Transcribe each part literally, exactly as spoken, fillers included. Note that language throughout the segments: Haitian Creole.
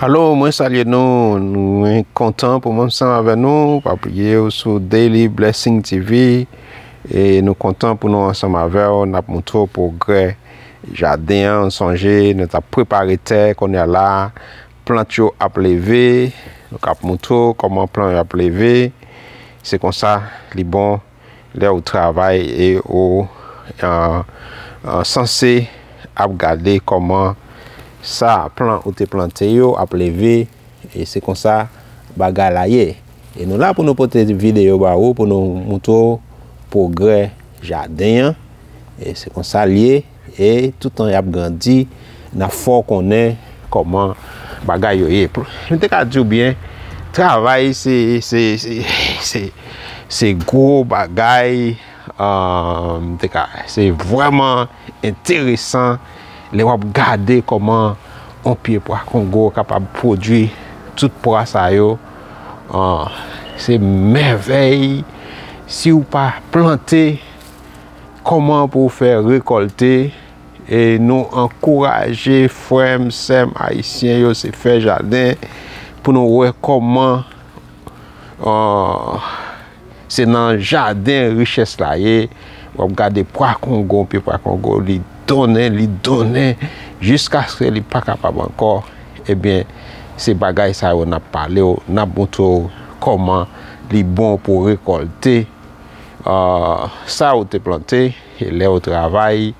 Alo, mwen salye nou. Mwen kontan pou mwen ansanm avè nou. Pa bliye w sou Daily Blessing T V. E nou kontan pou nou ansanm avè w. N ap montre w pwogrè jaden an. Sonje, nou t ap prepare tè. Kounye a la, plant yo ap leve. Nou k ap montre w kòman plant yo ap leve. Se konsa li bon lè ou travay e ou, euh, euh, sanse ap gade kòman sa plan ou te plante yo ap leve, e se konsa bagay la ye. E nou la pou nou pote videyo ba ou, pou nou montre w pwogrè jaden an. E se konsa l ye. E toutan y ap grandi, n ap fè w konnen kòman bagay yo ye. Mwen te ka di w byen, travay se, se, se, se, se gwo bagay. Ah, m te ka, se vrèman enteresan lè w ap gade kòman yon pye pwa kongo kapab pwodui tout pwa sa yo. Ah, se mèvèy si w pa plante, kòman pou w fè rekòlte. E nou ankouraje frè m, sè m ayisyen yo, se fè jaden pou nou wè kòman, ah, se nan jaden richès la ye. W ap gade pwa kongo, pye pwa kongo, li donnen, li donnen, jiskaske li pa kapab ankò. Ebyen, se bagay sa yo n ap pale w, n ap montre w kòman li bon pou w rekòlte, ah, sa ou te plante, e lè ou travay,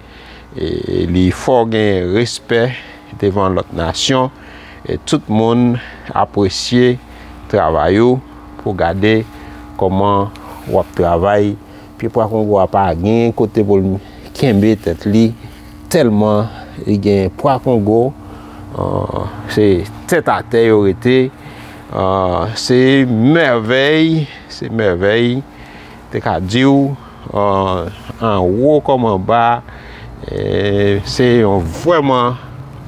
e li fè w gen respè devan lòt nasyon, e tout moun apresye travay ou, pou gade kòman w ap travay. Pye pwa kongo a pa gen kote pou l kenbe tèt li, tèlman li gen pwa kongo, ah, se tèt atè yo rete. Ah, se mèvèy, se mèvèy. Te ka di w, ah, anwo kòm anba, eh, se yon vrèman,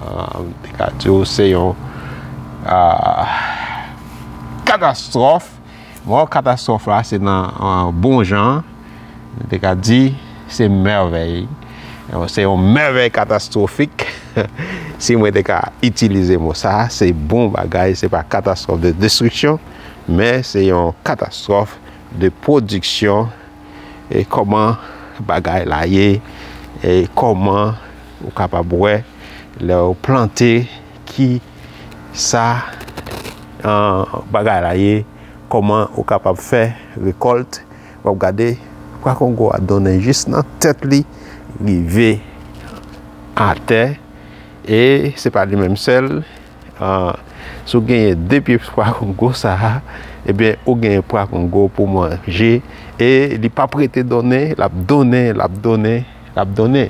ah, te ka di w, se yon, ah, katastwòf. Bon, katastwòf la, se nan, ah, bon jan. Te ka di, se mèvèy. Se yon mèvèy katastwofik. Si mwen te ka itilize mo sa, se bon bagay, se pa katastwòf de destriksyon, men se yon katastwòf de pwodiksyon. E kòman bagay la ye, e kòman ou kapab wè lè ou plante ki sa, ah, bagay la ye, kòman ou kapab fè rekòlt. W ap gade pwa kongo a donnen jis nan tèt li, rive atè. E se pa li menm sèl. Ah, si w genyen de pye pwa kongo sa a, ebyen, ou genyen pwa kongo pou manje. E li p ap rete donnen, l ap donnen, l ap donnen, l ap donnen.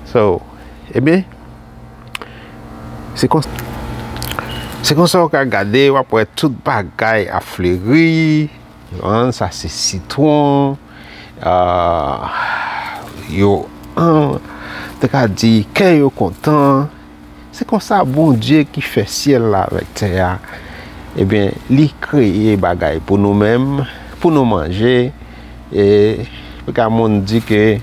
So, ebyen, se kon, se konsa w ka gade, w ap wè tout bagay ap fleri. An, sa se sitwon. Ah, yo, an, te ka di, kè yo kontan. Se konsa Bondye ki fè syèl la avèk tè a, ebyen, li kreye bagay pou nou menm, pou nou manje. E, pika moun di ke,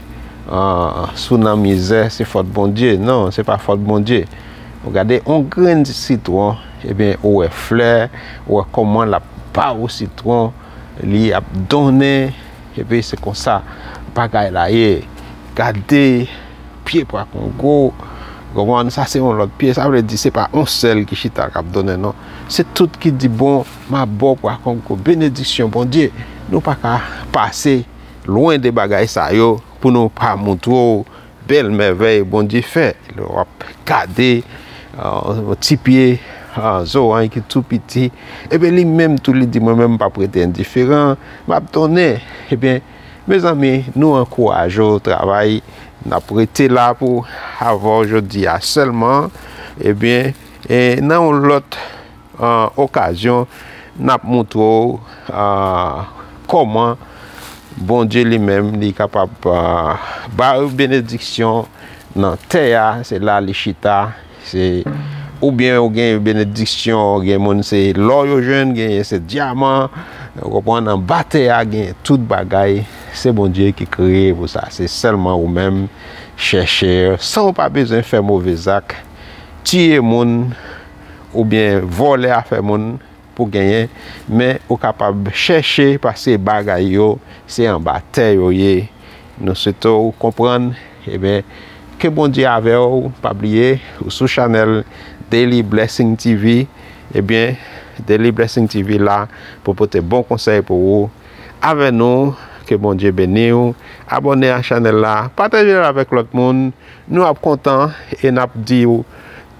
ah, si w nan mizè, se fòt Bondye. Non, se pa fòt Bondye. Ou gade yon grenn sitwon, ebyen, ou wè flè, ou wè kòman l ap ba ou sitwon, li ap donnen, epi se konsa bagay la ye. Gade pye pwa kongo, konprann, sa se yon lòt pye, sa vle di se pa yon sèl ki chita k ap donnen, non. Se tout ki di, bon, m ap ba w pwa kongo, benediksyon Bondye. Nou pa ka pase lwen de bagay sa yo pou nou pa montre w bèl mèvèy Bondye fè. Lè w ap gade, ah, yon ti pye, ah, zoranj ki tou piti, ebyen, li menm tou, li di, mwen menm, m p ap rete endiferan, m ap donnen. Ebyen, mezanmi, nou ankouraje w travay. N ap rete la pou avè w jodi a sèlman. Ebyen, e nan yon lòt, ah, okazyon, n ap montre w, ah, kòman Bondye li menm, li kapab, ah, ba w benediksyon nan tè a, se la li chita. Se, oubyen ou gen benediksyon, gen moun se lò yo jwenn, genyen se dyaman, ou konprann, anba tè a gen tout bagay, se Bondye ki kreye pou sa. Se sèlman ou menm chèche, san w pa bezwen fè move zak, tiye moun, oubyen vòlè afè moun pou genyen, men ou kapab chèche, paske bagay yo se anba tè yo ye. Nou swete w konprann. Ebyen, ke Bondye avè w. Pa bliye, ou sou chanèl Daily Blessing T V. Ebyen, Daily Blessing T V la pou pote bon konsèy pou ou. Avè nou, ke Bondye beni w. Abòne a chanèl la, pataje l avèk lòt moun. Nou ap kontan e n ap di w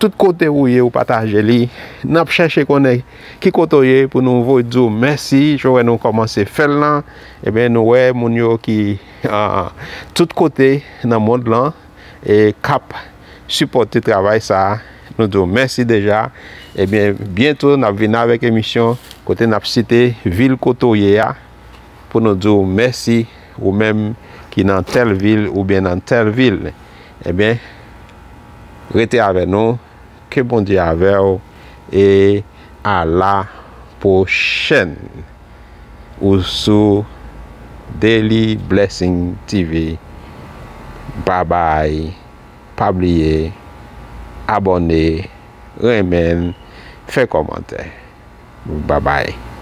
tout kote ou ye, ou pataje li. N ap chèche konnen ki kote w ye pou nou voye di w mèsi. Jan w wè nou kòmanse fè l lan, ebyen, nou wè moun yo ki ah, tout kote nan mond lan e k ap sipòte travay sa a. Nou di w mèsi deja. Ebyen, byento n ap vin avèk emisyon kote n ap site vil kote w ye a pou nou di w mèsi, ou menm ki nan tèl vil oubyen nan tèl vil. Ebyen, rete avè nou. Ke Bondye avè w e a la pwochèn. Ou sou Daily Blessing T V. Babay. Pa bliye abòne, renmen, fè kòmantè. Babay.